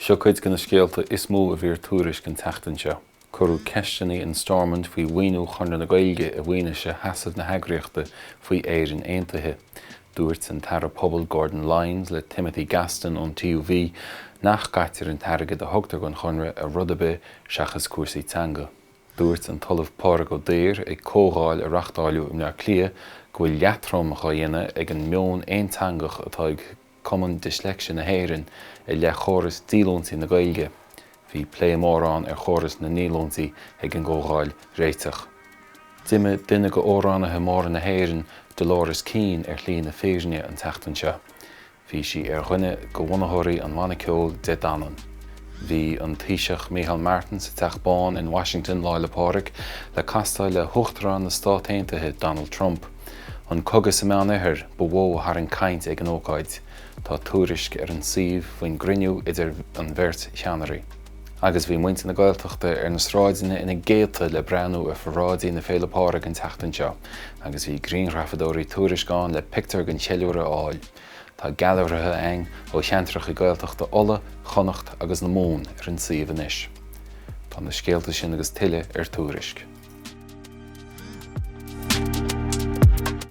Seo cuid de na scéalta is mó a bhí ar Tuairisc an tseachtain seo. Cuireadh ceisteanna in Stormont faoi mhaoiniú Chonradh na Gaeilge i bhfianaise sheasamh na heagraíochta faoi Éirinn Aontaithe. Dúirt an tAire Pobal Gordon Lyons le Timothy Gaston ón TUV nach gcaitear an t-airgead a thugtar don Chonradh ar rud ar bith seachas cúrsaí teanga. Dúirt an tOllamh Pádraig Ó Duibhir ag comhdháil a reachtáileadh i mBleá Cliath go bhfuil leatrom dhá dhéanamh ag an meon aonteangach atá ag Cumann Disléicse na hÉireann i leith chóras díolúintí na Gaeilge. Bhí plé mór ann ar chóras na ndíolúintí ag an gcomhdháil Réiteach. D'imigh duine d'amhránaithe móra na hÉireann, Dolores Keane, ar shlí na fírinne an tseachtain seo. Bhí sí ar dhuine de bhunaitheoirí an bhanna ceoil Dé Danann. Bhí an Taoiseach Micheál Martin sa Teach Bán in Washington Lá 'le Pádraig le castáil le hUachtarán na Stát Aontaithe Donald Trump. An cogadh sa Meánoirthear ba mhó a tharraing caint ag an ócáid. Tá tuairisc ar an suíomh faoin gcruinniú idir an bheirt cheannairí. Agus bhí muintir na Gaeltachta ar na sráideanna ina gcéadta le breathnú ar pharáidí na Féile Pádraig an tseachtain seo agus bhí grianghrafadóirí Tuairisc ann le pictiúr den cheiliúradh a fháil. Tá gailearaithe againn ó cheantracha Gaeltachta Uladh, Chonnacht agus na Mumhan ar an suíomh anois. Tá na scéalta sin agus tuilleadh ar Tuairisc.